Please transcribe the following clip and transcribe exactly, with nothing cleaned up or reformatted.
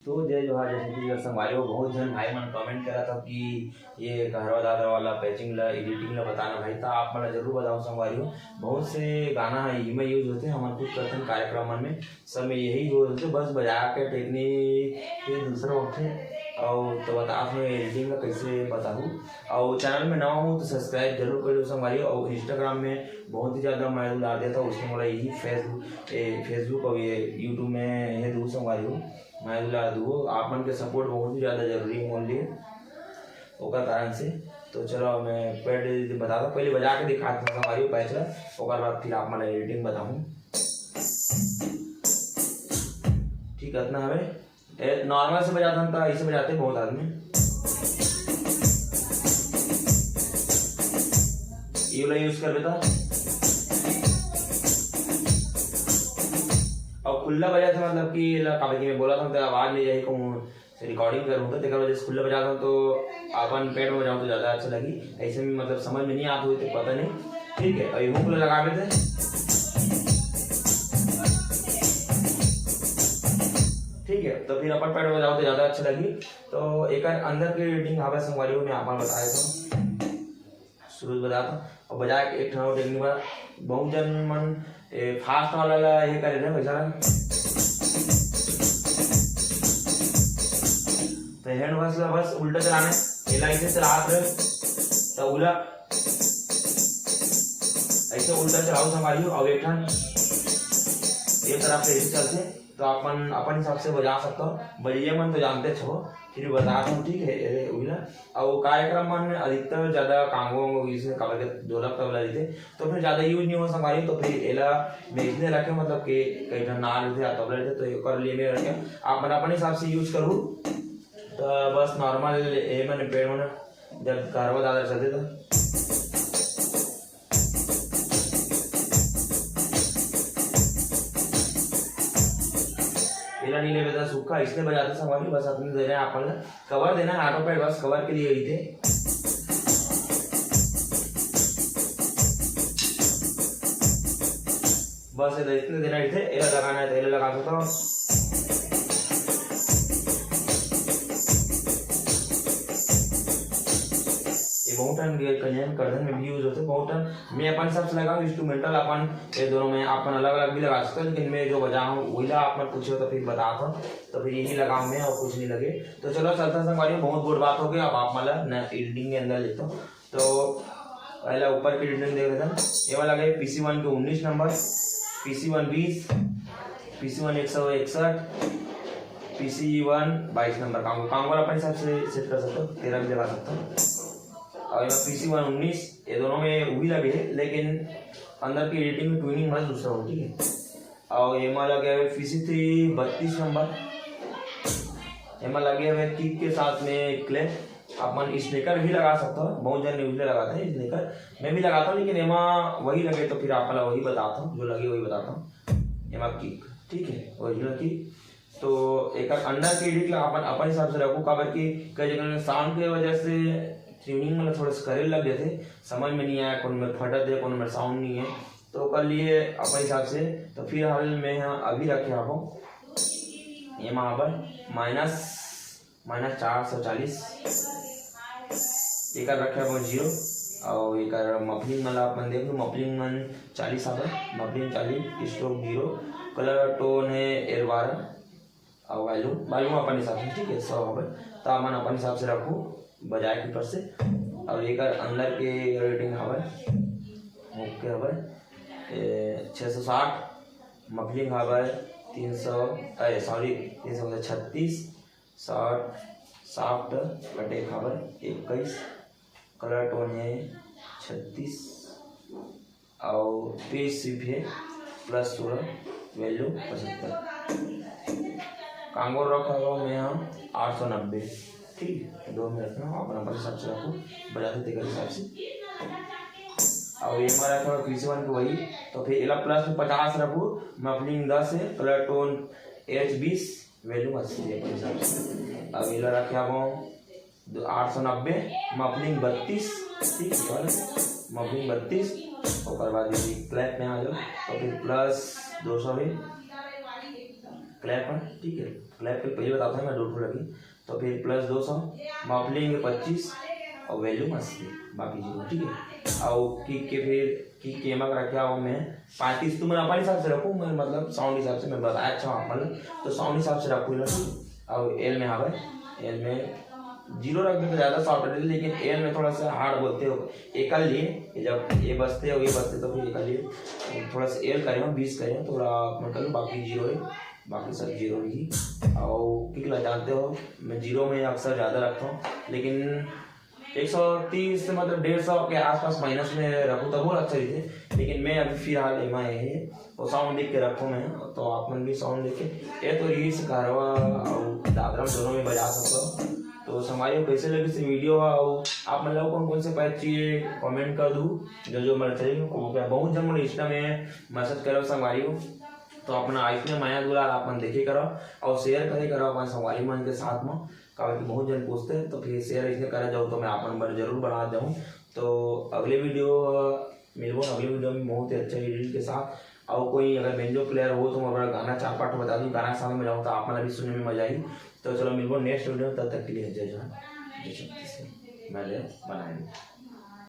तो जय जोहार, जय छत्तीसगढ़ संगवारी हो। बहुत झन भाई मन कमेंट करत हो कि ये कहरवा दादर वाला पैचिंग ला, एडिटिंग ला बताना भाई, तो आप मन ला जरूर बताऊँ संगवारी हो। बहुत से गाना है इही में यूज होते, हमन कुछ करथन कार्यक्रम मन में, सब में यही यूज होते, बस बजा के टेक्निक के दूसरा होते। और तो बता मैं एडिटिंग ला कैसे बताऊँ। और चैनल में नवा हूँ तो सब्सक्राइब जरूर कर लो संगवारी हो। और इंस्टाग्राम में बहुत ही ज़्यादा मैं डाल देता हूँ, उसमें बोला यही फेसबुक, ए, फेसबुक और ये यूट्यूब में ये दू संगवारी हो। मैं ला दू, आप मन के सपोर्ट बहुत ही ज़्यादा जरूरी है मोर लिए, ओकर कारण से। तो चलो मैं पैड बताता हूँ, पहले बजा के दिखाता हूँ हमारी पैच ला, ओकर बाद फिर आप मन एडिटिंग बताऊँ। ठीक है, इतना हवे। ए, नॉर्मल से बजाता हूँ तो ऐसे बजाते बहुत आदमी। ये वाला यूज कर बेटा। और खुला बजाते मतलब कि ला काबर कि मैं बोला था तो आवाज नहीं जाही कहूँ, रिकॉर्डिंग करूँ तो तेकर वजह से खुला बजाता हूँ, तो अपन पैड में बजाऊँ तो ज़्यादा अच्छा लगी। ऐसे में मतलब समझ में नहीं आता हुई तो पता नहीं। ठीक है, और ये हुक लगा देते। ठीक है, तो फिर अपन पैड में बजाऊँ तो ज़्यादा अच्छा लगी। तो एक अंदर के एडिटिंग हवे संगवारी हो, मैं आप मन बताए तो शुरू से बताता हूँ। और बजा के एक ठन और टेक्निक बा, बहुत जन मन ए, फास्ट वाला ला ये करे ना वैसा। तो हैंड वॉश ला बस उल्टा चलाने, एला ऐसे चलात रहे, तो उला ऐसे उल्टा चलाओ संगवारी हो। और एक ठन ये तरफ से ऐसे चलते, तो अपन अपन हिसाब से बजा सकता हो। बजैया मन तो जानते छो, फिर भी बता दूँ, ठीक है, ये उला। और कार्यक्रम मन में अधिकतर ज़्यादा कांगो वांगो, इसे काबर के ढोलक तबला रहिथे, तो फिर ज़्यादा यूज नहीं हो संगवारी, तो फिर एला मैं इसने रखे, मतलब कि कई ठन नाल रहिथे या तबला रहिथे, तो एकर लिए मैं रखे। आप मन अपन हिसाब से यूज करू, तो बस नॉर्मल ये मन पैड मन जब कहरवा दादर चलते तो एला नहीं लेवे तो सूखा इसने बजाते संगवारी, बस अपने दे रहे हैं अपन ला। कवर देना है, ऑटो पैड बस कवर के लिए ही थे। बस ये इतने देना ही थे, एला लगाना है तो एला लगा सकता हूँ। ये बहुत टाइम ये कल्याण करधन में भी यूज होते, बहुत टाइम मैं अपन हिसाब से लगाऊँ, इंस्ट्रूमेंटल अपन ये दोनों में अपन अलग अलग भी लगा सकते हो, लेकिन मैं जो बजा हूँ वही ला आप मन पूछे हो तो फिर बताता हूँ, तो फिर यही लगाऊँ मैं और कुछ नहीं लगे। तो चलो चलता संगवारी, बहुत बोर बात हो गई। अब आप मन ला एडिटिंग के अंदर लेता हूँ। तो पहला ऊपर की एडिटिंग देख लेते हैं। ये वाला गए पीसी वन के उन्नीस नंबर, पीसी वन बीस, पीसी वन एक सौ इकसठ, पीसी वन बाईस नंबर। कांगो कांगो अपन हिसाब से सेट कर सकते हो, तेरह भी लगा सकते हो। और यहाँ पीसी वन उन्नीस, ये दोनों में वही लगे है, लेकिन अंदर की एडिटिंग में ट्यूनिंग बस दूसरा हो, ठीक है। और एमा लगे हुए पीसी थ्री बत्तीस नंबर, एमा लगे हुए किक के साथ में क्लैप। अपन स्पीकर भी लगा सकते हो, बहुत जन यूजले लगाते हैं स्पीकर, मैं भी लगाता हूँ, लेकिन एमा वही लगे तो फिर आप वाला वही बताता हूँ, जो लगे वही बताता हूँ। एमा किक, ठीक है, ओरिजिनल किक। तो एक अंदर के एडिट ला अपन अपन हिसाब से रखू, काबर कि कई जगह साउंड के वजह से ट्यूनिंग में थोड़ा सा करे लग जाते, समझ में नहीं आया, कौन में फटत है, कौन में साउंड नहीं है, तो कर लिए अपन हिसाब से। तो फिलहाल मैं यहाँ अभी रखे आपको एमा पर माइनस माइनस चार सौ चालीस, एकर रखे अपन जीरो। और एकर मफलिंग मन ला अपन देख लो, मफलिंग मन चालीस आवे, मफलिंग चालीस, स्ट्रोक जीरो, कलर टोन है एल बारह, और वॉल्यूम वॉल्यूम अपन हिसाब से, ठीक है, सौ हवे, तो अपन अपन हिसाब से रखू बजाय के ऊपर से। और एकर अंदर के रेटिंग हवे, ओके हवे, ए, छः सौ साठ, मफलिंग हवे तीन सौ, ए सॉरी, तीन सौ छत्तीस, शॉर्ट, सॉफ्ट, कटे खबर इक्कीस, कलर टोन है छत्तीस, और पेज सिर्फ है प्लस सोलह, वैल्यू पचहत्तर। कांगो रखा हुआ मैं यहाँ आठ सौ नब्बे। ठीक है, दो मिनट में अपन अपन हिसाब से रखो, बजाते तेकर हिसाब से। और ये हमारा रखा हुआ पीसी वन को वही, तो फिर एला प्लस में पचास रखो, मफलिंग दस है, कलर टोन एच बीस, वैल्यू अस्सी है अपन हिसाब से। अब एला रखे आप आठ सौ नब्बे, मफलिंग बत्तीस, ठीक है, मफलिंग बत्तीस, ओकर बाद ये क्लैप में आ जाओ, तो फिर प्लस दो सौ है, क्लैप है, ठीक है। क्लैप के पहले बताता हूँ मैं, दो ठो लगी, तो फिर प्लस दो सौ, मफलिंग के पच्चीस और वैल्यू अस्सी, बाकी जीरो, ठीक है। और किक के फिर किक के एमा रखे हूँ मैं पैंतीस, तुम अपन हिसाब से रखो, मैं मतलब साउंड हिसाब से मैं बताया अच्छा अपन, तो साउंड हिसाब से रखो ना। और एल में हवे, एल में जीरो रख दे तो ज़्यादा सॉफ्ट रहते, लेकिन एल में थोड़ा सा हार्ड बोलते हो। एकर लिए जब ये बजते हो, ये बजते तो फिर एकर लिए थोड़ा सा एल करे हो, बीस करे हो, थोड़ा मतलब बाकी जीरो है, बाकी सब जीरो ही। और किक ला जानते हो, मैं जीरो में अक्सर ज़्यादा रखता हूँ, लेकिन एक सौ तीस से मतलब डेढ़ सौ के आसपास माइनस में रखूँ तो बहुत अच्छा रहते, लेकिन मैं अभी फिलहाल एमा है वो साउंड देख के रखो मैं, तो आप मन भी साउंड देख के ये तो रील्स कारवा और दादरा दोनों में बजा सकते हो। तो संगवारी हो, कैसे लगी से वीडियो और आप मतलब कौन कौन से पैच चाहिए कमेंट कर दू, जो जो मेरे चाहिए को क्या बहुत जन मुझे इंस्टा में मैसेज करो संगवारी हो, तो अपना आइस में माया दुलार आप मन देखे करो और शेयर करे करो अपन संगवारी मन के साथ में, काबर कि बहुत जन पूछते हैं, तो फिर शेयर इसने करा जाओ तो मैं आप मन बर जरूर बना जाऊँ। तो अगले वीडियो मिलबो अगले वीडियो में बहुत ही अच्छा एडिट के साथ। और कोई अगर बेंजो प्लेयर हो तो मैं गाना चार पाँच बता दूँ, गाना के साथ में जाऊँ तो आप मन भी सुनने में मजा आई। तो चलो मिलबो नेक्स्ट वीडियो में, तब तक के लिए जय जोहार, जय छत्तीसगढ़, मैं ले बनाएंगे।